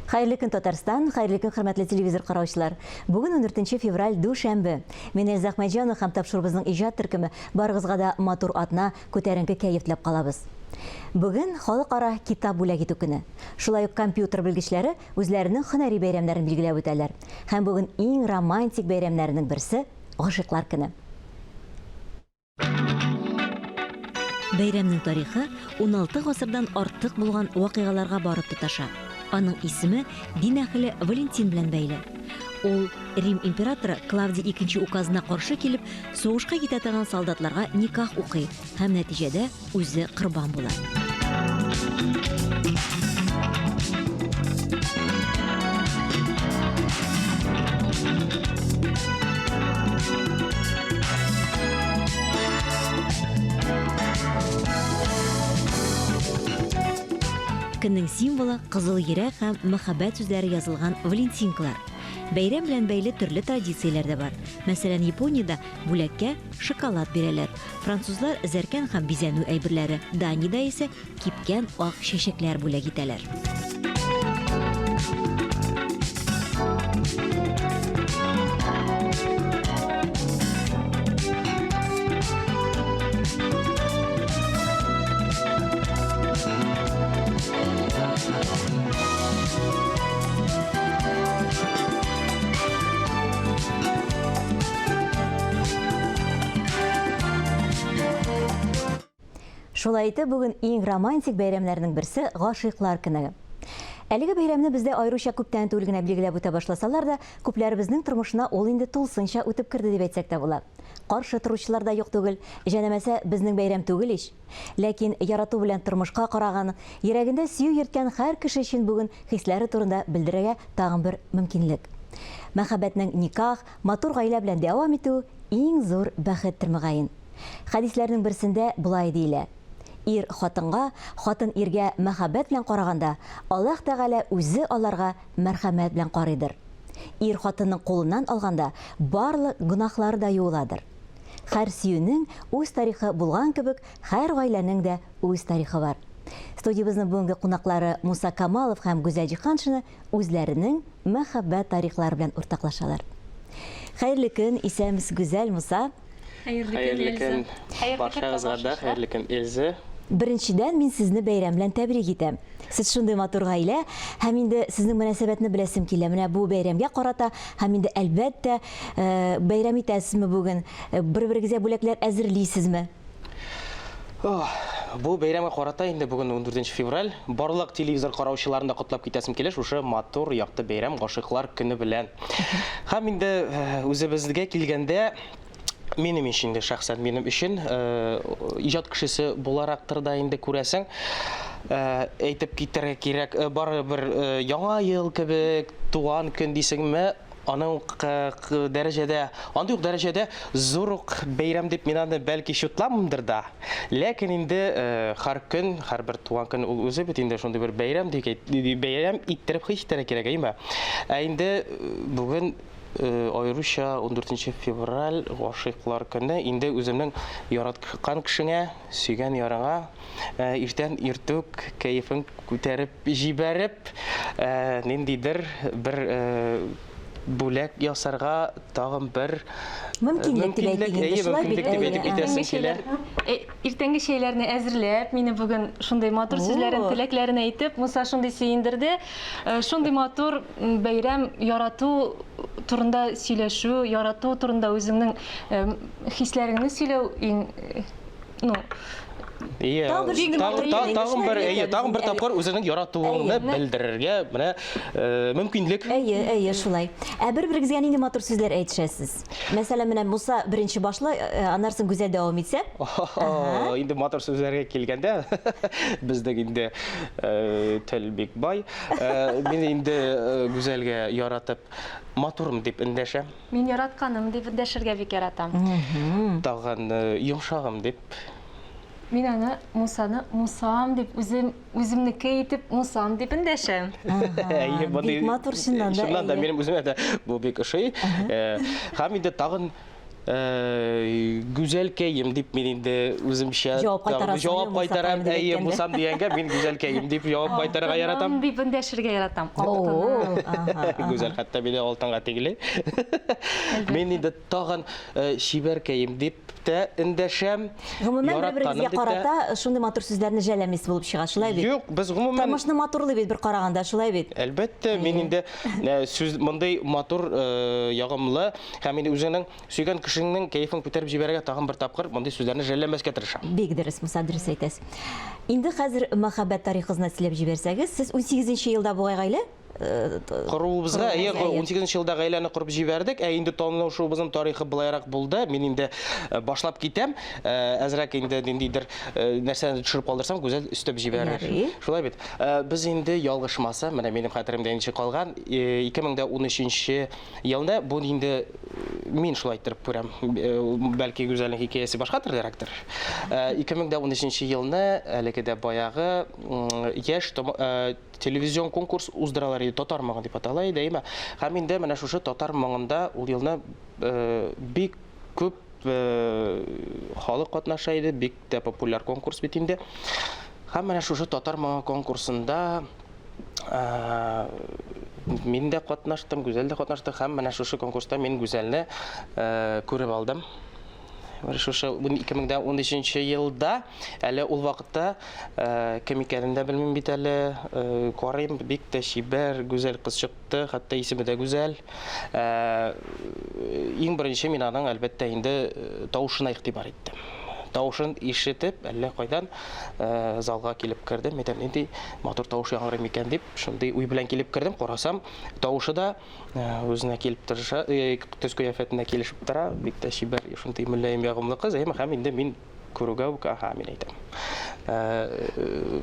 Хәерле көн, Татарстан, хәерле көн, хөрмәтле телевизор караучылар. Бүген 14 февраль, дүшәмбе. Мин Эльза Әхмәтҗанова һәм тапшыруыбызның иҗат төркеме барыгызга да матур атна, күтәренке кәеф теләп калабыз. Бүген халыкара китап бүләк итү көне. Шулай ук компьютер белгечләре үзләренең һөнәри бәйрәмнәрен билгеләп үтәләр. Һәм бүген иң романтик бәйрәмнәрнең берсе, Гашыйклар көне. Бәйрәмнең тарихы 16 гасырдан артык булган вакыйгаларга барып тоташа. Аның исеме дин әһеле Валентин белән бәйле. Ул Рим императоры Клавдий икенче указына каршы килеп, сугышка китә торган солдатларга никах укый һәм нәтиҗәдә үзе корбан була. Көннең символы кызыл йөрәк һәм мәхәббәт сүзләре язылган валентинкалар. Бәйрәм белән бәйле төрле традицияләр дә бар. Мәсәлән, Япониядә бүләккә шоколад бирәләр. Французлар зәркән һәм бизәнү әйберләре, Даниядә исә кипкән ак чәчәкләр бүләк итәләр. Шулай итеп, бүген иң романтик бәйрәмнәрнең берсе Гашыйклар көне. Әлеге бәйрәмне бездә аеруча күптән түгел генә билгеләп үтә башласалар да, күпләребезнең тормышына ул инде тулысынча үтеп керде дип әйтсәк тә була. Каршы торучылар да юк түгел, җәнәмәсә безнең бәйрәм түгел ич. Ләкин ярату белән тормышка караган, йөрәгендә сөю йөрткән һәр кеше өчен бүген хисләре турында белдерергә тагын бер мөмкинлек. Мәхәббәтнең никах, Матур гаилә белән дәвам итү, иң зур бәхеттер, мөгаен. Хәдисләрнең берсендә болай диелә, Ир хатынга, хатын иргә мәхәббәт белән караганда, Аллаһ Тәгалә үзе аларга мәрхәмәт белән карыйдыр. Ир хатынның кулыннан алганда, барлык гөнаһлары да юыладыр. Һәр сөюнең үз тарихы булган кебек, һәр гаиләнең дә үз тарихы бар. Студиябезнең бүгенге кунаклары Муса Камалов һәм Гүзәл Җиһаншина үзләренең мәхәббәт тарихлары белән уртаклашалар. Хәерле көн, исәнмесез, Гүзәл, Муса. Хәерле көн барчагызга да, хәерле көн, Эльза. Беренчедән, мин сезне бәйрәм белән тәбрик итәм. Сез шундый матур гаилә, һәм инде сезнең мөнәсәбәтне беләсем килә. Менә бу бәйрәмгә карата, һәм инде, әлбәттә, бәйрәм итәсезме бүген? Бер-берегезгә бүләкләр әзерлисезме? Бу бәйрәмгә карата инде бүген 14 февраль. Барлык телевизор караучыларны да котлап китәсем килә шушы матур, якты бәйрәм, Гашыйклар көне белән. Һәм инде э, үзебезгә килгәндә, минем өчен инде шәхсән минем өчен э, иҗат кешесе буларактыр да инде күрәсең, э, әйтеп китәргә кирәк, барыбер яңа ел кебек, туган көн дисеңме, Аның ук дәрәҗәдә, андый ук дәрәҗәдә зур ук бәйрәм дип мин аны бәлки чутламымдыр да. Ләкин инде һәр көн, һәрбер туган көн ул үзе бит инде шундый бер бәйрәм дип бәйрәм иттереп хис итәргә кирәк, әйеме? Ә инде бүген аеруча 14 февраль гашыйклар көне инде үземнең яраткан кешеңә, сөйгән ярыңа иртән иртүк кәефең күтәреп җибәреп, ниндидер бер бүләк ясарга тагын бер мөмкинлек дип әйтик инде, шулай бит? Мөмкинлек дип әйтеп китәсем килә. Иртәнге чәйләрне әзерләп, мине бүген шундый матур сүзләрен, теләкләрен әйтеп, Муса шундый сөендерде. Шундый матур бәйрәм, ярату турында сөйләшү, ярату турында үзеңнең хисләреңне сөйләү иң ну, Ие, тагын бер, әйе, тагын бер тапкыр үзеңнең яратуыңны белдерергә менә э, мөмкинлек. Әйе, әйе, шулай. Ә бер-берегезгә нинди матур сүзләр әйтешәсез? Мәсәлән, менә Муса беренче башлый, э, аннан соң Гүзәл дәвам итсә. Инде матур сүзләргә килгәндә, безнең инде э, тел бик бай. Мин инде Гүзәлгә яратып матурым дип эндәшәм. Мин яратканым дип эндәшергә бик яратам. Тагын йомшагым дип. Мин аны Мусаны Мусам дип үзем үземнеке итеп Мусам дип эндәшәм. Әйе, бик матур чыннан да. Чыннан да минем үземә дә бу бик ошый. Һәм инде тагын Э, гүзәлкәем дип мин инде үземчә җавап кайтарасың. Җавап кайтарам. Әйе, Мусам дигәнгә мин гүзәлкәем дип җавап кайтарырга яратам. Алтыным дип эндәшергә яратам. Алтыным. Гүзәл хәтта мине алтынга тигли. Мин инде тагын э, чибәркәем дип тә эндәшәм. Гомумән, бер-берегезгә карата шундый матур сүзләрне жәлләмисез булып чыга, шулай бит? Юк, без гомумән Тормышны матурлый бит бер караганда, шулай бит? Әлбәттә, мин инде э, сүз мондый матур, ягымлы һәм инде үзеңнең Сөйгән кешеңнең кәефен күтәреп җибәрергә тагын бер тапкыр мондый сүзләрне жәлләмәскә тырышам. Бик дөрес, Муса, дөрес әйтәсез. Инде хәзер мәхәббәт тарихыгызны сөйләп җибәрсәгез, сез унсигезенче елда бугай гаилә Коруыбызга, әйе, унсигезенче елда гаиләне корып җибәрдек, ә инде танышуыбызның тарихы былайрак булды. Мин инде башлап китәм, әзрәк инде ниндидер нәрсәне төшереп калдырсам, Гүзәл өстәп җибәрер. Шулай бит. Без инде ялгышмасам, менә минем хәтеремдә ничек калган, 2013 Елны бу инде мин шулай иттереп күрәм. Бәлки Гүзәлнең хикәясе башка төрлерәктер. 2013 елны әлеге дә баягы яшь телевизион конкурс уздыралар иде, Татар моңы дип атала иде, әйеме? Һәм инде менә шушы Татар моңында ул елны бик күп халык катнаша иде, бик тә популяр конкурс бит инде. Һәм менә шушы Татар моңы конкурсында Мин дә катнаштым, Гүзәл дә катнашты һәм менә шушы конкурста мин Гүзәлне күреп алдым. Шушы 2013 елда, әле ул вакытта кем икәнен дә белмим бит әле, карыйм, бик тә чибәр, гүзәл кыз чыкты, хәтта исеме дә Гүзәл. Иң беренче мин аның, әлбәттә, инде тавышына игътибар иттем. Тавышын ишетеп, әллә кайдан залга килеп кердем. Әйтәм, нинди матур тавыш яңгырый микән дип, шундый уй белән килеп кердем. Карасам, тавышы да үзенә килеп тырыша, төс кыяфәтенә килешеп тора. Бик тә чибәр, шундый мөлаем, ягымлы кыз. Әйме, һәм инде мин күрүгә үк, аһа, мин әйтәм.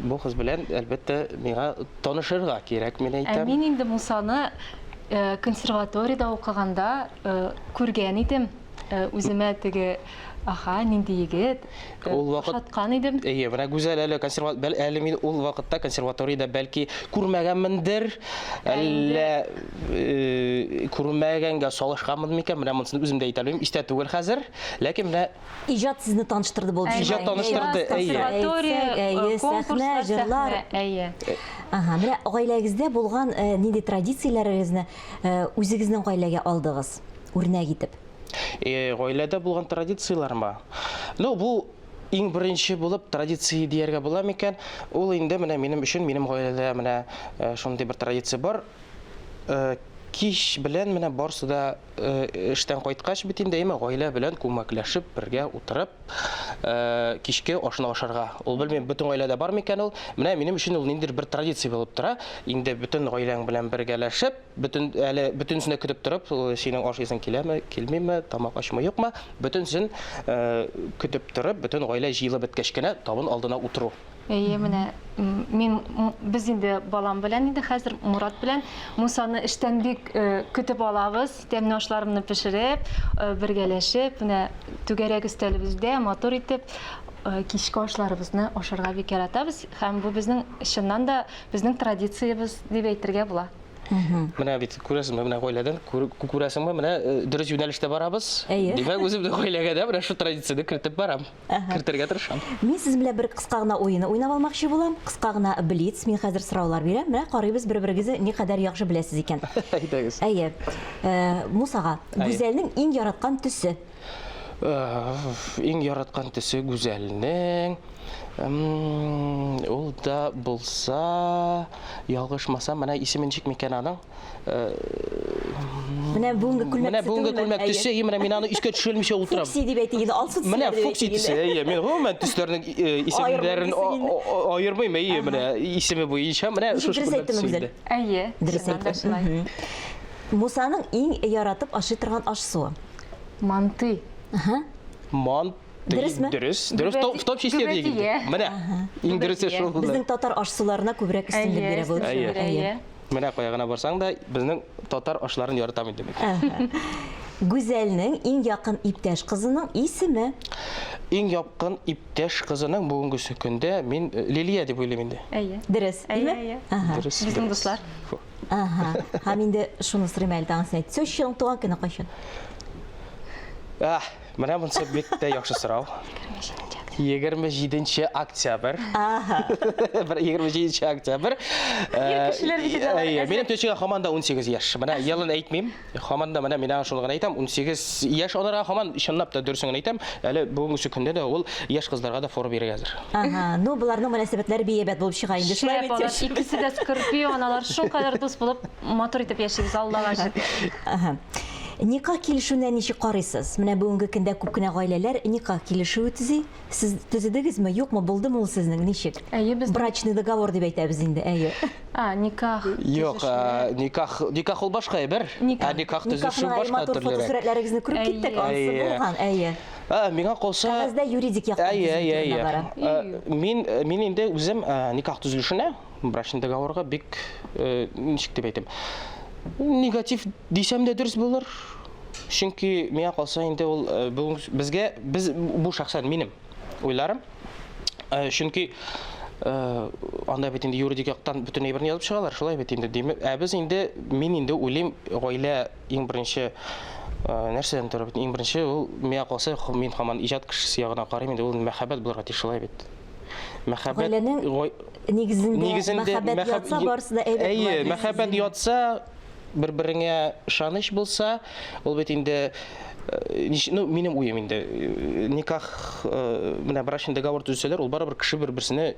Бу кыз белән, әлбәттә, миңа танышырга кирәк, мин әйтәм. Ә мин инде Мусаны консерваториядә укыганда күргән идем. Үземә теге, аха, нинди егет, Ул вакыт ошаткан идем. Әйе, менә Гүзәл әле консерва бәл әле мин ул вакытта консерваториядә бәлки күрмәгәнмендер, әллә күрмәгәнгә салышканмын микән, менә монысын үзем дә әйтә алмыйм, истә түгел хәзер. Ләкин менә Иҗат сезне таныштырды булып чыга. Иҗат таныштырды, әйе. Консерватория, Әйе, сәхнә, конкурслар, җырлар. сәхнә, әйе. Ага, менә гаиләгездә булган нинди традицияләрегезне үзегезнең гаиләгә алдыгыз, үрнәк итеп? Гаиләдә булган традицияләрме? Ну, бу иң беренче булып традиция дияргә була микән? Ул инде менә минем өчен, минем гаиләдә менә шундый бер традиция бар. Кич белән менә барсы да эштән кайткач бит инде, әйме, гаилә белән күмәкләшеп, бергә утырып, кичке ашны ашарга. Ул белмим, бөтен гаиләдә бар микән ул? Менә минем өчен ул ниндидер бер традиция булып тора. Инде бөтен гаиләң белән бергәләшеп, Бөтен әле бөтенесен дә көтеп торып, синең ашыйсың киләме, килмиме, тамак ачмы, юкмы, бөтенесен көтеп торып, бөтен гаилә җыелып беткәч кенә табын алдына утыру. Әйе, менә мин без инде балам белән инде хәзер Мурат белән Мусаны эштән бик көтеп алабыз, тәмле ашларымны пешереп, бергәләшеп, менә түгәрәк өстәлебездә матур итеп кичке ашларыбызны ашарга бик яратабыз һәм бу безнең чыннан да безнең традициябез дип әйтергә була. Менә бит күрәсеңме, менә гаиләдән күрәсеңме, менә дөрес юнәлештә барабыз. Әйе. Димәк, үземнең гаиләгә дә менә шул традицияне кертеп барам. Кертергә тырышам. Мин сез белән бер кыска гына уен уйнап алмакчы булам. Кыска гына блиц. Мин хәзер сораулар бирәм. Менә карыйбыз бер-берегезне никадәр яхшы беләсез икән. Әйдәгез. Әйе. Мусага, Гүзәлнең иң яраткан төсе? Иң яраткан төсе Гүзәлнең ул да булса, ялгышмасам, менә исеме ничек микән аның? Менә бүгенге күлмәк Менә бүгенге күлмәк төсе, и менә мин аны искә төшермичә утырам. Фукси дип әйтик инде, алсу төсләр Менә фукси төсе, әйе, мин гомумән төсләрнең исемнәрен аермыйм, әйе, менә исеме буенча, менә шушы күлмәк төсе инде. Әйе, дөрес әйттем. Мусаның иң яратып ашый торган аш-суы. Манты. Ага. Манты. Дөресме? Дөрес. Дөрес. В том числе дигән. Менә. Иң дөресе шул булды. Безнең татар аш-суларына күбрәк өстенлек бирә бу. Әйе. Менә кая гына барсаң да, безнең татар ашларын яратам инде мин. Гүзәлнең иң якын иптәш кызының исеме? Иң якын иптәш кызының бүгенгесе көндә мин Лилия дип уйлыйм инде. Әйе. Дөрес. Әйе, әйе. Дөрес. Безнең дуслар. Ага. Һәм инде шуны сорыйм әле тагын син. Тещаның туган көне кайчан? Ах, менә монысы бик тә яхшы сорау. 27 октябрь. Ага. Бер 27 октябрь. Ир кешеләр бит инде алар Әйе, әзрәк. минем төшегә һаман да 18 яшь. Менә елын әйтмим. Һаман да менә мин аңа шуны гына әйтәм, 18 яшь аларга һаман чынлап та дөресен генә әйтәм. Әле бүгенге көндә дә ул яшь кызларга да фора бирергә әзер. Ага, ну боларның мөнәсәбәтләре бик әйбәт булып чыга инде. Шулай Шәп, бит. алар икесе дә скорпион, алар шулкадәр дус булып, матур итеп яшибез, Аллага шөкер. Ага. Никах килешүенә ничек карыйсыз? Менә бүгенге көндә күп кенә гаиләләр никах килешүе төзи. Сез төзедегезме, юкмы, булдымы ул сезнең, ничек? Әйе, без Брачный договор дип әйтәбез инде, әйе. А, никах. Юк, никах, никах ул башка әйбер. Никах. Ә никах төзешү Никахның башка матур төрлерәк. фотосурәтләрегезне күреп киттек, Әйе. анысы Әйе. булган, әйе. Ә, миңа калса, Кәгазьдә юридик яктан Әйе, төзелү әйе, турында әйе. бара. Ә, Мин мин инде үзем никах төзелешенә, брачный договорга бик ничек дип әйтим, негатив дисәм дә дөрес булыр. Чөнки миңа калса инде ул бүген безгә без бу шәхсән минем уйларым. Чөнки анда бит инде юридик яктан бөтен әйберне язып чыгалар, шулай бит инде. Димәк, ә без инде мин инде уйлыйм, гаилә иң беренче нәрсәдән тора бит? Иң беренче ул миңа калса, мин һаман иҗат кешесе ягына карыйм инде, ул мәхәббәт булырга тиеш, шулай бит. Мәхәббәт Гаиләнең нигезендә мәхәббәт ятса, барысы да әйбәт була. Әйе, мәхәббәт ятса, бер-береңә ышаныч булса, ул бит инде ну, минем уем инде, никах, менә брачный договор төзсәләр, ул барыбер кеше бер-берсенә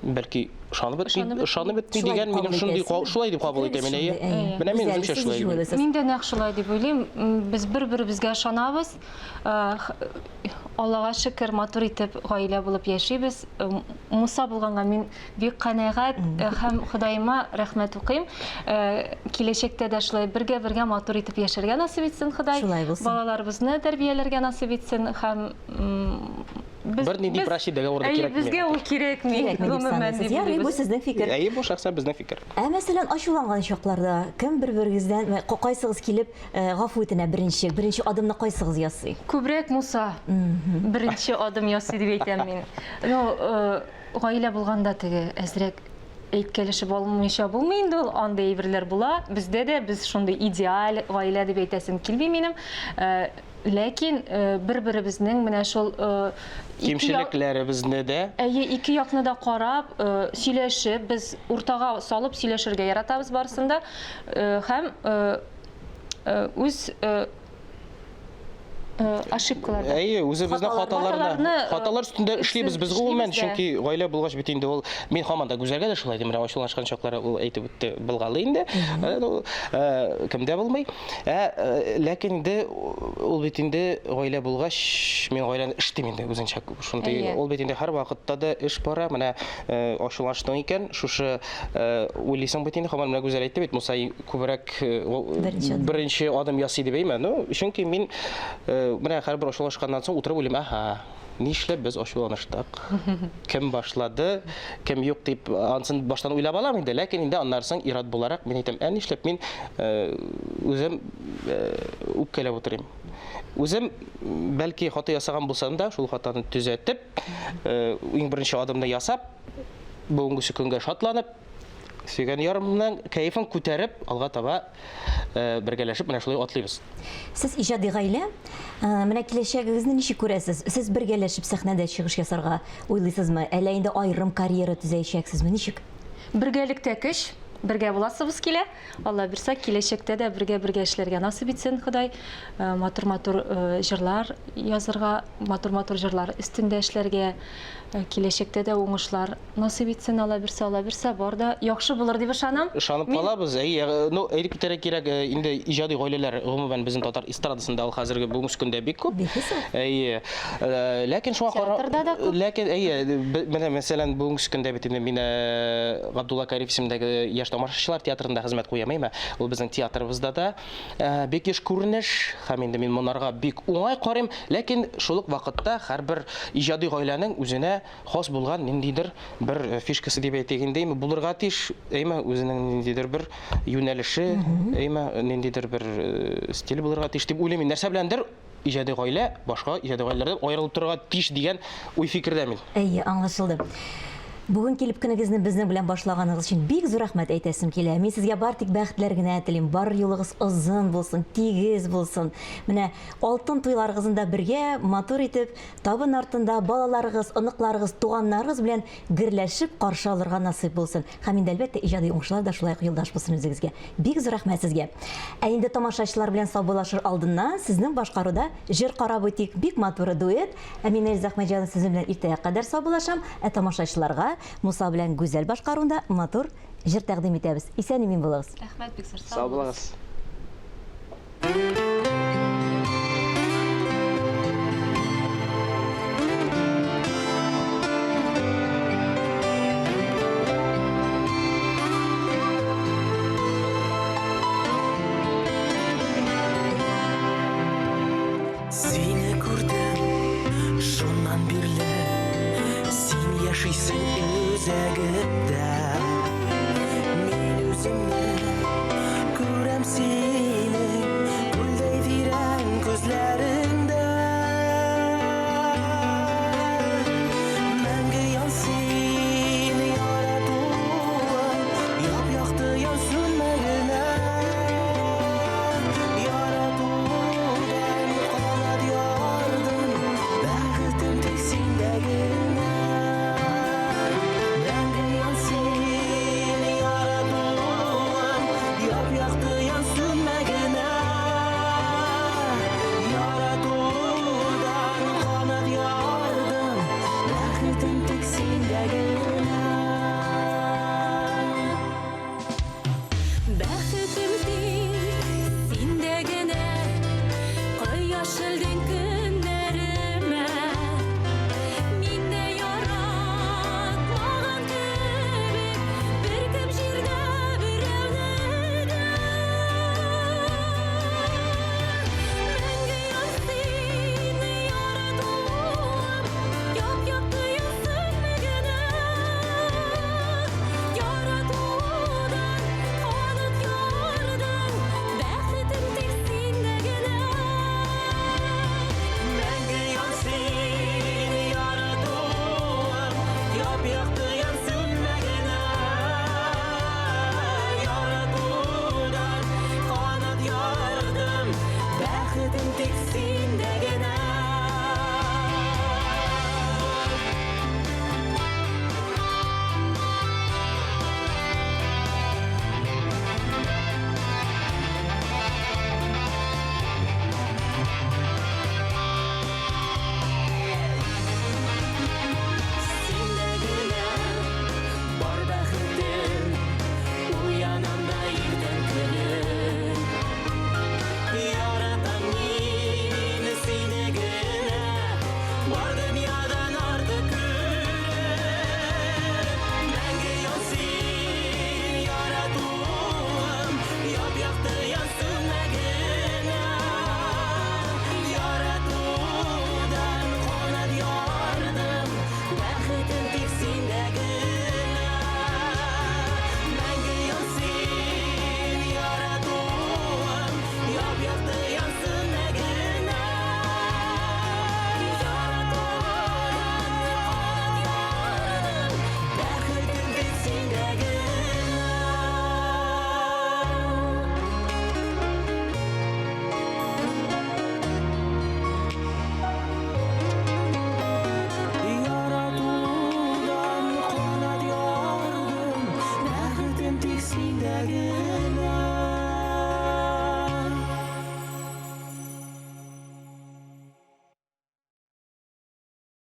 бәлки ышанып бетми, ышанып бетми дигән минем шундый шулай дип кабул итәм мин, әйе. Менә мин үземчә шулай уйлыйм. Мин дә нәкъ шулай дип уйлыйм. Без бер-беребезгә ышанабыз. Аллага шөкер, матур итеп гаилә булып яшибез. Муса булганга мин бик канәгать һәм Ходаема рәхмәт укыйм. Киләчәктә дә шулай бергә-бергә матур итеп яшәргә насыйп итсен Ходай. Шулай булсын. Балаларыбызны тәрбияләргә насыйп итсен һәм без Бернинди брачный договор да кирәкми. Безгә ул кирәкми. Кирәкми дип саныйсыз. Ярый, бу сезнең фикер. Әйе, бу шәхсән безнең фикер. Ә мәсәлән, ачуланган чакларда кем бер-берегездән, кайсыгыз килеп Гафу үтенә беренче, беренче адымны кайсыгыз ясый? Күбрәк Муса беренче адым ясый дип әйтәм мин. Ну, гаилә булганда теге әзрәк әйткәләшеп алмыйча булмый инде ул, андый әйберләр була. Бездә дә без шундый идеаль гаилә дип әйтәсем килми минем. Ләкин бер-беребезнең менә шул кимчелекләребезне дә Әйе, ике якны да карап, сөйләшеп, без уртага салып сөйләшергә яратабыз барысын да. Һәм үз ошибкаларда. Әйе, үзебезнең хаталарны, хаталар өстендә эшлибез без гомумән, чөнки гаилә булгач бит инде ул, мин һаман да Гүзәлгә дә шулай дим, менә ачуланышкан чаклары ул әйтеп үтте, булгалый инде. Кемдә булмый. Ә ләкин инде ул бит инде гаилә булгач, мин гаиләне эш дим инде үзенчә. Шундый ул бит инде һәрвакытта да эш бара. Менә ачуланыштың икән, шушы уйлыйсың бит инде, һаман менә Гүзәл әйтте бит, Муса күбрәк беренче адым ясый дип әйме? Ну, чөнки мин менә һәрбер ачуланышканнан соң утырып уйлыйм, аһа, нишләп без ачуланыштык? Кем башлады, кем юк дип, ансын баштан уйлап алам инде, ләкин инде аннан соң ир-ат буларак мин әйтәм, ә нишләп мин үзем үпкәләп утырыйм? Үзем бәлки хата ясаган булсам да, шул хатаны төзәтеп, иң беренче адымны ясап, бүгенге көнгә шатланып, Сөйгән ярымның кәефен күтәреп, алга таба э, бергәләшеп менә шулай атлыйбыз. Сез иҗади гаилә. Э, менә киләчәгегезне ничек күрәсез? Сез бергәләшеп сәхнәдә чыгыш ясарга уйлыйсызмы? Әллә инде аерым карьера төзәячәксезме? Ничек? Бергәлектә көч, бергә буласыбыз килә. Алла бирсә, киләчәктә дә бергә-бергә эшләргә насыйп итсен Ходай. Э, матур-матур җырлар язырга, матур-матур җырлар өстендә эшләргә, киләчәктә дә уңышлар Насыйп итсен, Алла бирсә, Алла бирсә, бар да яхшы булыр дип ышанам. Ышанып Мин... калабыз. Әйе, ну, әйтеп китәргә кирәк, э, инде иҗади гаиләләр гомумән безнең татар эстрадасында ул хәзерге бүгенге көндә бик күп. Бихисап. Әйе. Э, ләкин шуңа кара Театрда да күп. Ләкин әйе, менә мәсәлән бүгенге көндә бит инде мин э, Габдулла Кариев исемендәге яшь тамашачылар театрында хезмәт куям, әйме? Ул безнең театрыбызда да бик еш күренеш һәм инде мин монарга бик уңай карыйм, ләкин шул ук вакытта һәрбер иҗади гаиләнең үзенә хас булган ниндидер бер э, фишкасы дип әйтик инде, әйме булырга тиеш, әйме үзенең ниндидер бер юнәлеше, әйме ниндидер бер э, стиль булырга тиеш дип уйлыйм мин. Нәрсә беләндер иҗади гаилә башка иҗади гаиләләрдән аерылып торырга тиеш дигән уй-фикердә мин. Әйе, аңлашылды. Бүген килеп көнегезне безнең белән башлаганыгыз өчен бик зур рәхмәт әйтәсем килә. Мин сезгә бар тик бәхетләр генә телим. Бар юлыгыз озын булсын, тигез булсын. Менә алтын туйларыгызны да бергә матур итеп, табын артында балаларыгыз, оныкларыгыз, туганнарыгыз белән гөрләшеп каршы алырга насыйп булсын. Һәм инде, әлбәттә, иҗади уңышлар да шулай ук юлдаш булсын үзегезгә. Бик зур рәхмәт сезгә. Ә инде тамашачылар белән саубуллашыр алдыннан сезнең башкаруда җыр карап үтик. Бик матур дуэт. Ә мин Эльза Әхмәтҗанова сезнең белән иртәгә кадәр саубуллашам. Ә тамашачыларга Муса белән Гүзәл башкаруында матур җыр тәкъдим итәбез. Исән-имин булыгыз. Рәхмәт бик зур. Сау булыгыз. Сине күрдем, шуннан бирле Син яшисең үзәгемдә. Мин үземне.